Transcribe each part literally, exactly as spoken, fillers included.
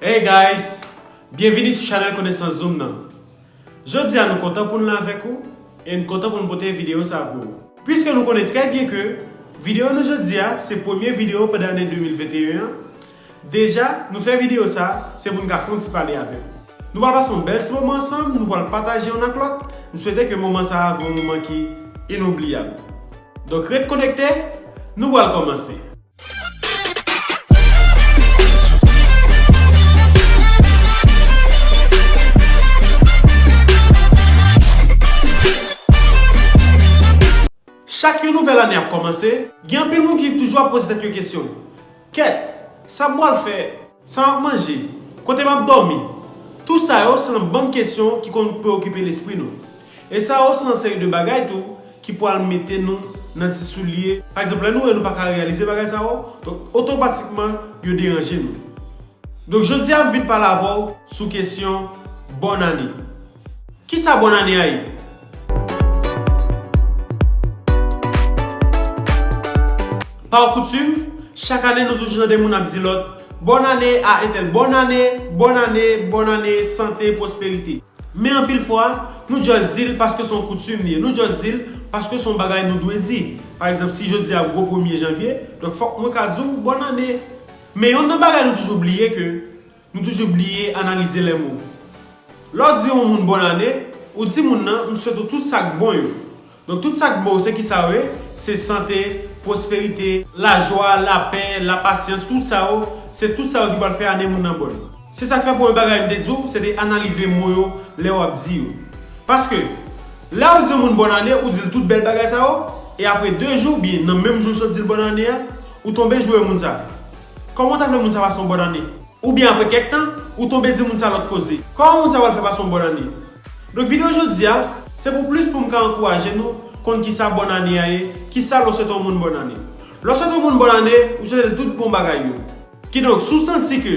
Hey guys, byenvini sou chanèl Konesans Zoom nan. Jodi a nou kontan pou n la avèk ou e n kontan pou n pote videyo sa pou ou. Piske nou konnen trè byen ke videyo nou jodi a se premye videyo pandan ane de mil venteyen an, deja nou fè videyo sa se pou n ka fè yon ti pale avè w. Nou pral pase yon bèl ti moman ansanm, nou pral pataje youn ak lòt. M swete ke moman sa a va yon moman ki inoubliyab. Donk ret konekte, nou pral kòmanse. Chak yon nouvèl ane ap kòmanse, gen anpil moun ki toujou ap poze tèt yo kesyon. Kèt, sa m pral fè, sa m ap manje, kote m ap dòmi? Tou sa yo se yon bann kesyon ki konn preokipe lespri nou. E sa yo se yon seri de bagay tou ki pral mete nou nan ti soulye. Pa egzanp, lè nou wè nou pa ka reyalize bagay sa yo, donk otomatikman yo deranje nou. Donk jodi a m vin pale avè w sou kesyon bòn ane. Kisa bòn ane a ye? Pa koutim, chak ane nou toujou tande moun ap di lòt, bòn ane a entèl, bòn ane, bòn ane, bòn ane, sante, pwosperite. Men anpil fwa, nou just di l paske se yon koutim li ye, nou just di l paske se yon bagay nou dwe di. Pa egzanp, si jodi a gwo premye janvye, donk fòk mwen ka di w bòn ane. Men youn nan bagay nou toujou bliye ke nou toujou bliye analize lè mo. Lè w di yon moun bòn ane, ou di moun nan, m swete w tout sa k bon yo. Donk tout sa k bon yo, se kisa yo ye? Se sante, pwosperite, lajwa, lapè, lapasyans, tout sa yo, se tout sa yo ki pral fè ane moun nan bòn. Se sa k fè premye bagay m te di w, se te analize mo yo lè w ap di yo. Paske, lè w ap di yon moun bòn ane, ou di l tout bèl bagay sa yo, e apre de jou, oubyen nan menm jou w sot di l bòn ane a, ou tonbe joure moun sa. Kòman w ta vle moun sa pase yon bòn ane? Oubyen apre kèk tan, ou tonbe di moun sa lòt koze. Kòman moun sa pral fè pase yon bòn ane? Donk videyo jodi a, se pou plis pou m ka ankouraje nou konn kisa bòn ane a ye, kisa lè w swete yon moun bòn ane. Lè w swete yon moun bòn ane, ou swete l tout bon bagay yo. Kidonk, si w santi ke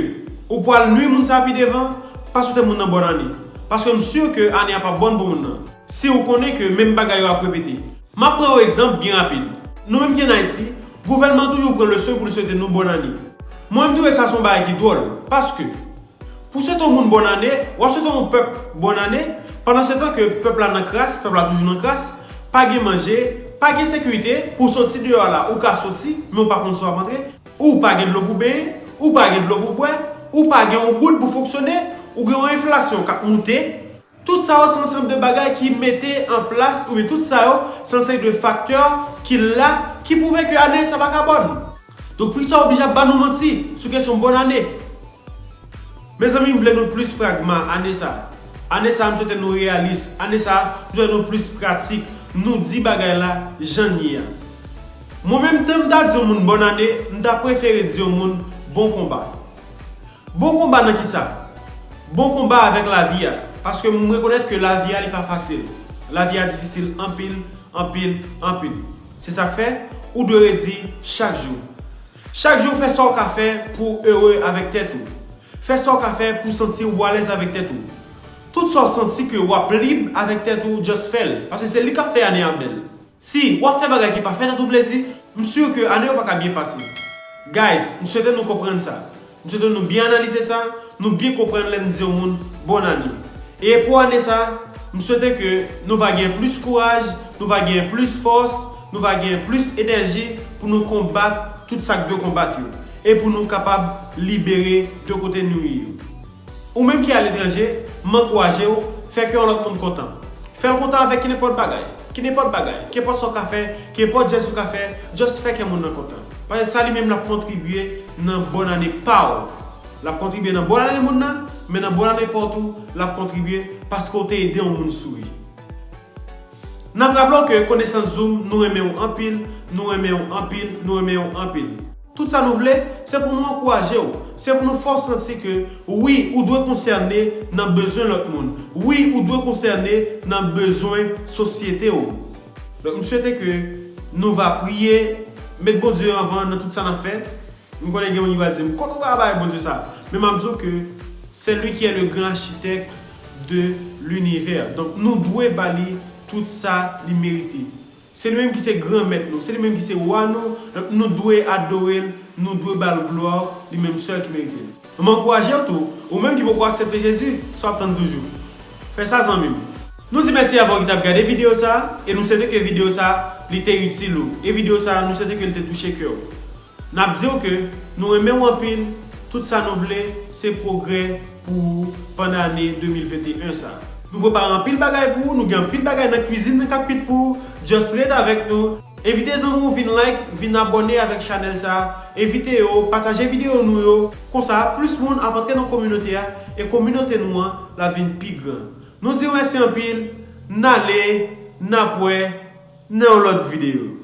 ou pral nwi moun sa pi devan, pa swete moun nan bòn ane. Paske m si ke ane a p ap bòn pou moun nan. Si w konnen ke menm bagay yo ap repete. M ap pran yon egzanp byen rapid. Nou menm ki ann Ayiti, gouvènman an toujou pran leson pou l swete nou bòn ane. Mwen, m twouve sa se yon bagay ki dwòl, paske pou swete yon moun bòn ane, w ap swete yon pèp bòn ane, pandansetan ke pèp la nan kras, pèp la toujou nan kras, pa gen manje, pa gen sekirite, pou w soti deyò a la, ou ka soti, men w pa konn si w ap antre, ou pa gen dlo pou benyen, ou pa gen dlo pou bwè, ou pa gen yon goud pou fonksyone, ou gen yon enflasyon k ap moute, Tout sa yo se ansanm de bagay ki mete an plas, oubyen tout sa yo se ansanm de faktè ki la, ki pwouve ke ane sa pa ka bòn. Donk poukisa w oblije ap ba nou manti sou kesyon bòn ane? Mezanmi, m vle nou plis pragma ane sa. Ane sa, m swete nou reyalis. Ane sa, m swete nou plis pratik. Nou di bagay la jan l ye a. Mwen menm, tan m ta di yon moun bòn ane, m ta prefere di yon moun bon konba. Bon konba nan kisa? Bon konba avèk lavi a, paske m rekonèt ke lavi a li pa fasil. Lavi a difisil anpil, anpil, anpil. Se sa k fè, ou dwe redi chak jou. Chak jou fè sa w ka fè pou w ere avèk tèt ou. Fè sa w ka fè pou w santi w alèz avèk tèt ou. Tout sa w santi ke w ap lib avèk tèt ou, just fè l, paske se li k ap fè ane a bèl. Si w ap fè bagay ki pa fè tèt ou plezi, m si ke ane yo pa ka byen pase. Guys, m swete nou konprann sa. M swete nou byen analize sa, nou byen konprann lè m di yon moun bòn ane. E pou ane sa, m swete ke nou va gen plis kouraj, nou va gen plis fòs, nou va gen plis enèji pou nou konbat tout sa k dwe konbat yo. E pou nou kapab libere de kote nou ye yo. Ou menm ki aletranje, m ankouraje w, fè kè yon lòt moun kontan. Fè l kontan avèk kenenpòt bagay. Kenenpòt bagay. Kenenpòt sa w ka fè, kenenpòt jès ou ka fè, just fè kè moun nan kontan. Paske sa li menm l ap kontribye nan bòn ane pa w. L ap kontribye nan bòn ane moun nan, men nan bòn ane pa w tou, l ap kontribye paske w te ede yon moun souri. N ap raple w ke Konesans Zoom, nou renmen w anpil, nou renmen w anpil, nou renmen w anpil. Tout sa nou vle, se pou nou ankouraje w, se pou nou fè w santi ke, wi, ou dwe konsène nan bezwen lòt moun. Wi, ou dwe konsène nan bezwen sosyete w. Donk, m swete ke nou va priye, met Bondye anvan nan tout sa n ap fè. M konnen gen moun ki va di m, "Kote w pral bay Bondye sa?" Men m ap di w ke c'est lui qui est le grand architecte de l'univers. Donk, nou dwe ba li tout sa li merite. Se li menm ki se Granmèt nou, se li menm ki se Wa nou, donk nou dwe adore l, nou dwe ba l glwa, li menm sèl ki merite l. M ankouraje w tou, ou menm ki poko aksepte Jezi, sa w ap tann toujou? Fè sa, zanmi m. Nou di mèsi avè w ki t ap gade videyo sa a, e nou swete ke videyo sa a, li te itil ou, e videyo sa a, nou swete ke li te touche kè w. N ap di w ke nou renmen w anpil, tout sa nou vle, se pwogrè pou ou pandan ane de mil venteyen sa a. Nou prepare anpil bagay pou ou, nou gen anpil bagay nan kwizin nan k ap kwit pou ou, just ret avèk nou. Envite zanmi w vin like, vin abòne avèk chanèl sa a, envite yo pataje videyo nou yo, konsa plis moun ap antre nan kominote a, e kominote nou an l ap vin pi gran. Nou di w mèsi anpil, n ale, n ap wè nan yon lòt videyo.